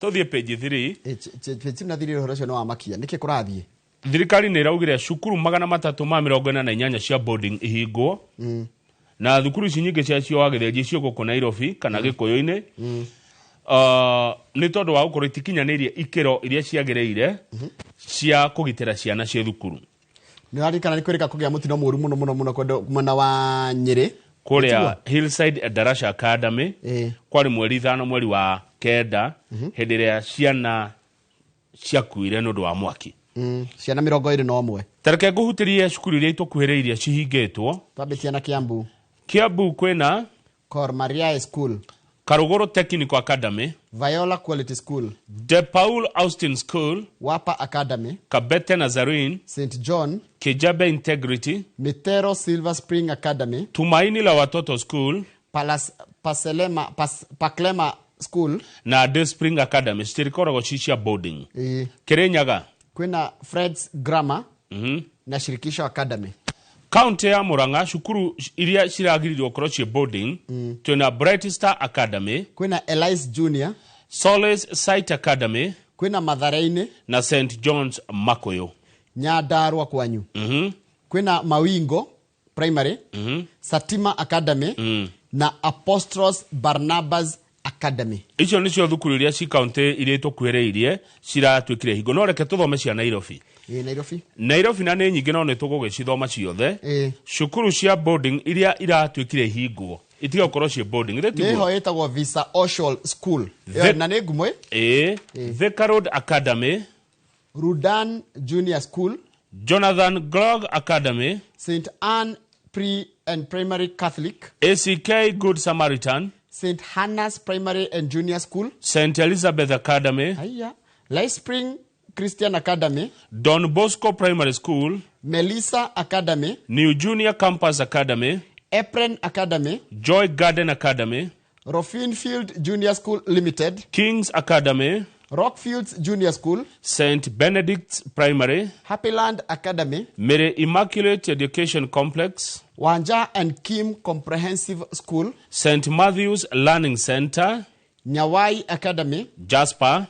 Tũthiĩ page 3. Page na thiri, ũhoro ũcio nĩ wamakia, nĩkĩ kũrathiĩ? Thirikari nĩ ĩraugire cukuru 348 cia boarding ihingwo, na thukuru ici nyingĩ ciacio wa gĩthĩnji cio gũkũ Nairobi kana Gĩkũyũ-inĩ, nĩ tondũ wa gũkorwo itikinyanĩirie ikĩro iria ciagĩrĩire cia kũgitĩra ciana ciĩ thukuru. Nĩ ũraririkana nĩ kwĩrĩka kũgĩa mũtino mũru mũno mũno mũno kwendo mwena wa Nyĩrĩ? Kũrĩa Hillside Darasha Academy. Kwarĩ mweri 5 mweri wa 9, hĩndĩ ĩrĩa ciana ciakuire nĩ ũndũ wa mwaki. Ciana 21. Tareke ngũhutĩrie cukuru iria itũkuhĩrĩirie cihingĩtwo. Twambĩtie na Kiambu. Kiambu kwĩna Cor Maria School, Karũgũrũ Technical Academy, Viola Quality School, De Paul Austin School, Wapa Academy, Kabete Nazarene, St John, Kijabe Integrity, Mitero Silver Spring Academy, Tumaini la Watoto School, Palas, Paselema, Pas, Paklema School, na Day Spring Academy, citirikoragwo ci cia boarding. Kirinyaga? Kwĩna Freds Grammar na Shirikisho Academy. Kaunti ya Murang'a, cukuru iria ciragiririo gũkorwo ciĩ boarding, twĩna Bright Star Academy, kwĩna Elise Junior, Solace Site Academy, kwĩna Mathareinĩ na St John's Makuyu. Nyandarua kwanyu, kwĩna Mawingo Primary, Satima Academy na Apostles Barnabas Academy. Icio nĩcio thukuru iria ci kaunti iria itũkuhĩrĩirie ciratuĩkire hingo, no reke tũthome cia Nairobi. Ĩ, Nairobi. Nairobi na nĩ nyingĩ, no nĩ tũgũgĩcithoma ciothe. Cukuru cia boarding iria iratuĩkire hingwo itiga gũkorwo ciĩ boarding. Ithĩ nĩ tiguo? Ho ĩtagwo Visa Oshol School. Ĩyo na nĩ ngumo ĩ. Ĩ, Thika Road Academy, Rudan Junior School, Jonathan Glog Academy, St Anne Pre and Primary Catholic, ACK Good Samaritan, St Hannah's Primary and Junior School, St Elizabeth Academy, haya, Life Spring Christian Academy, Don Bosco Primary School, Melissa Academy, New Junior Campus Academy, Epren Academy, Joy Garden Academy, Rofinfield Junior School Limited, Kings Academy, Rockfields Junior School, St Benedict's Primary, Happyland Academy, Mary Immaculate Education Complex, Wanja and Kim Comprehensive School, St Matthews Learning Center, Nyawai Academy, Jasper,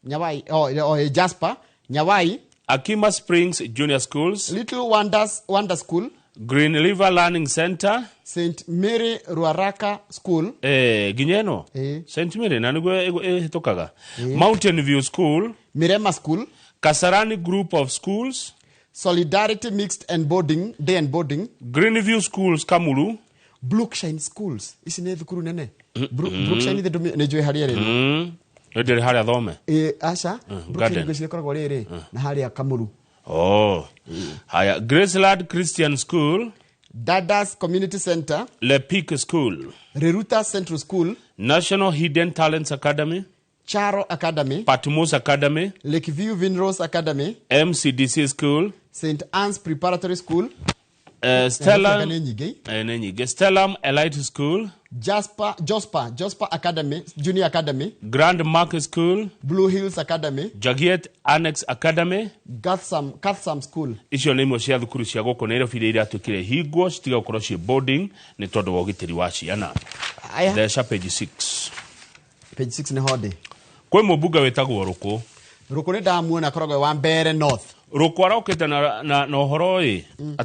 Nyawai, oh, Jasper, Nyawai, Akima Springs Junior Schools, Little Wonders Wonder School, Green River Learning Center, St Mary Ruaraka School, nginya ĩno St Mary na nĩguo ĩhĩtũkaga, Mountain View School, Mirema School, Kasarani Group of Schools, Solidarity Mixed and Boarding, Day and Boarding, Greenview Schools Kamulu, Brookshine Schools. Ici nĩ thukuru nene. Brookshine ithe nĩ njũĩ harĩa rĩrĩ. Ndĩrĩ harĩa thome. Ĩ, aca, Brookshine Garden. ngwĩciria ĩkoragwo rĩrĩ na harĩa Kamuru. Oh. Haya, Graceland Christian School, Dadas Community Center, Lepic School, Riruta Central School, National Hidden Talents Academy, Charo Academy, Patmos Academy, Lakeview Vinrose Academy, MCDC School, St Anne's Preparatory School, Stellam, nĩ nyingĩ. Nĩ nyingĩ. Stellam Elite School, Jasper Josper Josper Academy Junior Academy, Grand Mark School, Blue Hills Academy, Jagiet Annex Academy. Gathsam School. Icio nĩ imwe cia thukuru cia gũkũ Nairobi iria iratuĩkire hingwo citiga gũkorwo ciĩ boarding nĩ tondũ wa ũgitĩri wa ciana. Aya. Theca page 6. Page 6 nĩ hondĩ. Kwĩ mũmbunge wĩtagwo Rũkũ. Rũkũ nĩ ndamuona, akoragwo e wa Mbere North. Rũkũ arokĩte na ũhoro ĩ atĩ